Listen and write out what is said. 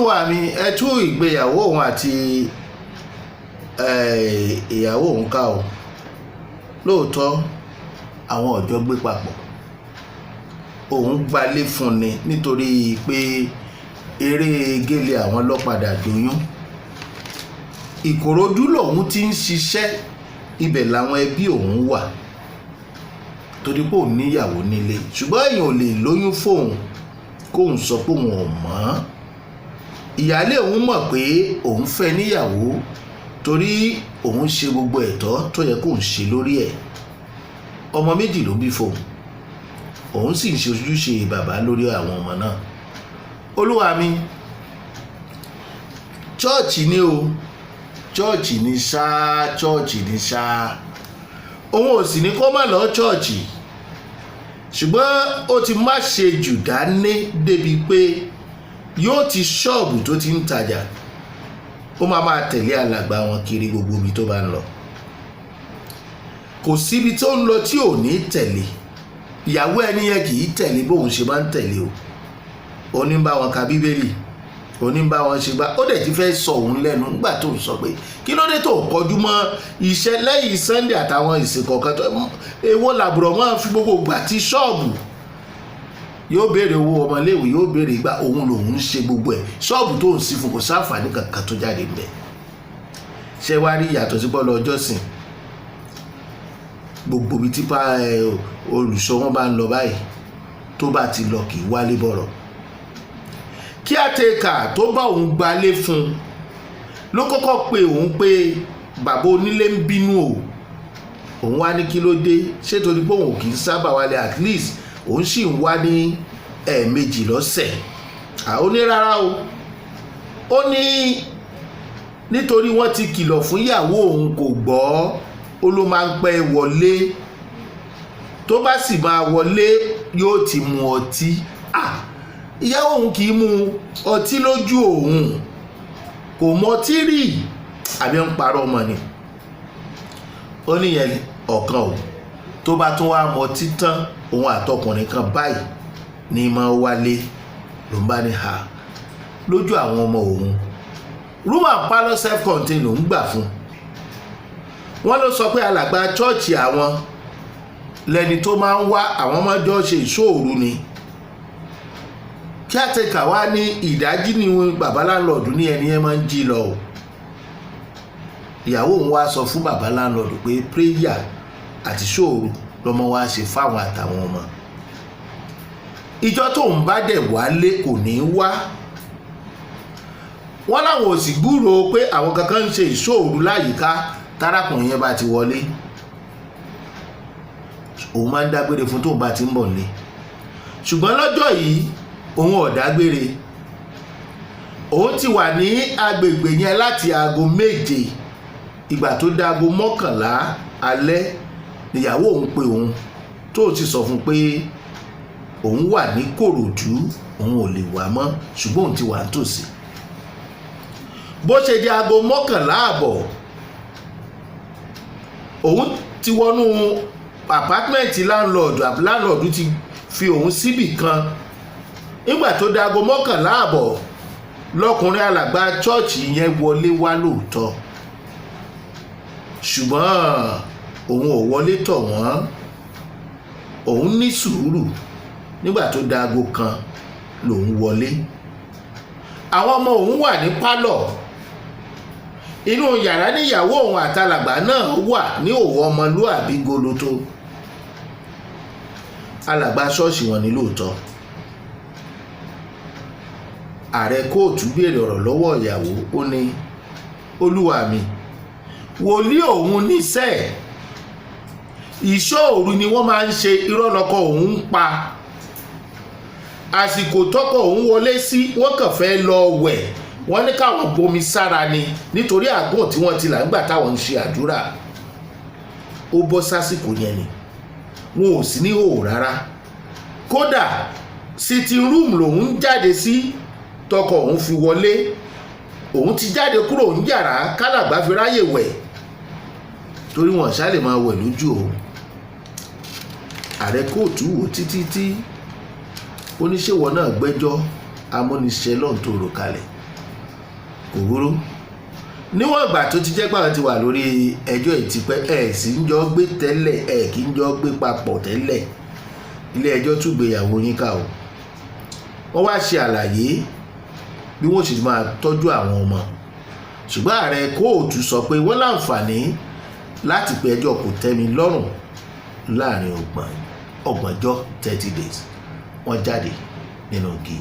Olúwa mi, ẹ tú ìgbéyàwó òun àti ìyàwó òun ká o. Lóòótọ́, àwọn ọ̀jọ́ gbé papọ̀, òun gbalé fún ni nítorí pé eré gélé àwọn lọ́padà dóyún. Ìkòròdú lòun ti ń ṣiṣẹ́, ibẹ̀ làwọn ẹbí òun wà, torí pé òun níyàwó nílé. Ṣùgbọ́n èèyàn ò lè lóyún fóun kóun sọ pé òun ò mọ̀. Ìyáálé òun mọ̀ pé òun fẹ́ níyàwó, torí òun ṣe gbogbo ẹ̀tọ́ tó yẹ kóun ṣe lórí ẹ̀. Ọmọ méjì ló bí fóun, òun sì ń ṣe ojúṣe bàbá lórí àwọn ọmọ náà. Olúwa mi, chọ́ọ̀chì ni o, chọ́ọ̀chì ni ṣáá, chọ́ọ̀chì ni ṣáá. Òun ò sì ní kó má lọ chọ́ọ̀chì, ṣùgbọ́n ó ti má ṣe jù dání débi pé yóò ti ṣọ́ọ̀bù tó ti ń tajà, ó máa máa tẹ̀lé alàgbà wọn kiri gbogbo ibi tó bá ń lọ. Kò síbi tó ń lọ tí ò ní tẹ̀lé. Ìyàwó ẹni yẹn kì í tẹ̀lé bóun ṣe máa ń tẹ̀lé o. Òní ń bá wọn ka Bíbélì, òní ń bá wọn ṣe gbá. Ó dẹ̀ ti fẹ́ sọ òun lẹ́nu nígbà tó ń sọ pé kí ló dé tó kọjú mọ́ iṣẹ́ lẹ́yìn Sunday àtàwọn ìsìn kọ̀ọ̀kan, tó èwo làbùrọ̀ máa fi gbogbo gbà tí ṣọ́ọ̀bù. Yóò béèrè owó ọmọléèwé, yóò béèrè ìgbà. Òun lòun ń ṣe gbogbo ẹ̀. Ṣọ́ọ̀bù tó ń sí fún, kò sáǹfààní kankan tó jáde ńbẹ̀. Ṣé wàá rí ìyàtọ̀ sí bọ́ọ̀lù ọjọ́sìn? Gbogbo ibi tí olùṣọ́ wọn bá ń lọ báyìí, tó bá ti lọ, kì í wálé bọ̀rọ̀. Caretaker tó bá òun gbalé fún un ló kọ́kọ́ pe òun pé bàbá onílé ń bínú o. Òun wá ní kí ló dé? Ṣé torí pé òun kì í sábà wálé? At least òun sì ń wá ní ẹ̀ẹ̀mejì lọ́sẹ̀. Àwọn ní rárá o. Ó ní nítorí wọ́n ti kìlọ̀ fún ìyàwó òun, kò gbọ́. Ó ló máa ń pẹ́ wọlé, tó bá sì máa wọlé, yóò ti mu ọtí. Ìyàwó òun kì í mu ọtí lójú òun, kò mọtí rí, àbí ń parọ́ ọmọ ni? Ó níyẹn ọ̀kan o. Tó bá tún wá mọtí tán, òun àtọkùnrin kan báyìí ní máa wálé. Ló ń bá ní ha lójú àwọn ọmọ òun. Room and parlour self contained ló ń gbà fún wọn. Ló sọ pé alàgbà chọ́ọ̀chì àwọn lẹni tó máa ń wá, àwọn máa jọ ṣe ìṣòro ni. Caretaker wá ní ìdájí ni bàbá landlord ní ẹni yẹn máa ń jí lọ o. Ìyàwó òun wá sọ fún bàbá landlord pé prayer àti ṣòro lọmọ wa ṣe fáwọn àtàwọn ọmọ. Ìjọ tóun bá dẹ̀ wálé, kò ní í wá. Wọ́n láwọn ò sì gbúròó pé àwọn kankan ń ṣe ìṣòro láyìíká. Tárákùnrin yẹn bá ti wọlé, òun máa ń dágbére fún tóun bá ti ń bọ̀ nílé. Ṣùgbọ́n lọ́jọ́ yìí, òun ò dágbére. Òun ti wà ní agbègbè yẹn láti aago 7. Ìgbà tó dé aago 11 alẹ́ níyàwó òun pé òun, tó ti sọ fún un pé òun wà ní Kòròdú, òun ò lè wá mọ́, ṣùgbọ́n òun ti wà nítòsí. Bó ṣe di aago 11 àbọ̀, òun ti wọnú apartment landlord. Landlord ti fi òun síbì kan. Nígbà tó di aago 11 àbọ̀, lọkùnrin alàgbà chọ́ọ̀chì yẹn wọlé wá lóòótọ́, ṣùgbọ́n òun ò wọlé tọ̀ wọ́n. Òun ní sùúrù. Nígbà tó di aago 1 lòun wọlé. Àwọn ọmọ òun wà ní pálọ̀. Inú yàrá níyàwó òun àtàlàgbà náà wà ní òwò ọmọlúàbí goloto. Alàgbà ṣọ́ọ̀ṣì wọn ní lóòótọ́. Ààrẹ kóòtù béèrè ọ̀rọ̀ lọ́wọ́ ìyàwó. Ó ní, "Olúwa mi, wòlíì òun níṣẹ́, ìṣọ́ òru ni wọ́n máa ń ṣe. Irọ́ lọ́kọ òun ń pa. Àsìkò tọkọ òun wọlé sí, wọ́n kàn fẹ́ lọ wẹ̀, wọ́n ní káwọn bomi sára ni, nítorí àgùn tí wọ́n ti là ń gbà táwọn ń ṣe àdúrà. Ó bọ́ sásìkò yẹn ni wọn ò sí ní hòhò rárá. Kódà sitting room lòun jáde sí tọkọ òun fi wọlé. Òun ti jáde kúrò ní yàrá kálàgbá fi ráyè wẹ̀, torí wọn ṣá lè máa wẹ̀ lójú o." Ààrẹ kóòtù wò títí tí oníṣèwọ náà gbẹ́jọ́ amúniṣẹ́ lọ́n tó rò kalẹ̀. Kò burú, níwọ̀n ìgbà tó ti jẹ́ pé àwọn ti wà lórí ẹjọ́ ìtìpẹ́, ẹ̀ sì ń jọ gbé tẹ́lẹ̀, ẹ̀ kì í jọ gbé papọ̀ tẹ́lẹ̀, ilé ẹjọ́ túgbéyàwó yín ká o. Wọ́n wá ṣe àlàyé bí wọ́n sì máa tọ́jú àwọn ọmọ, ṣùgbọ́n ààrẹ kóòtù sọ pé wọ́n láǹfààní láti pe ẹjọ́ kò tẹ́mi lọ́rùn láàrin 30 ọjọ́, 30 days. Wọ́n jáde nínú igi.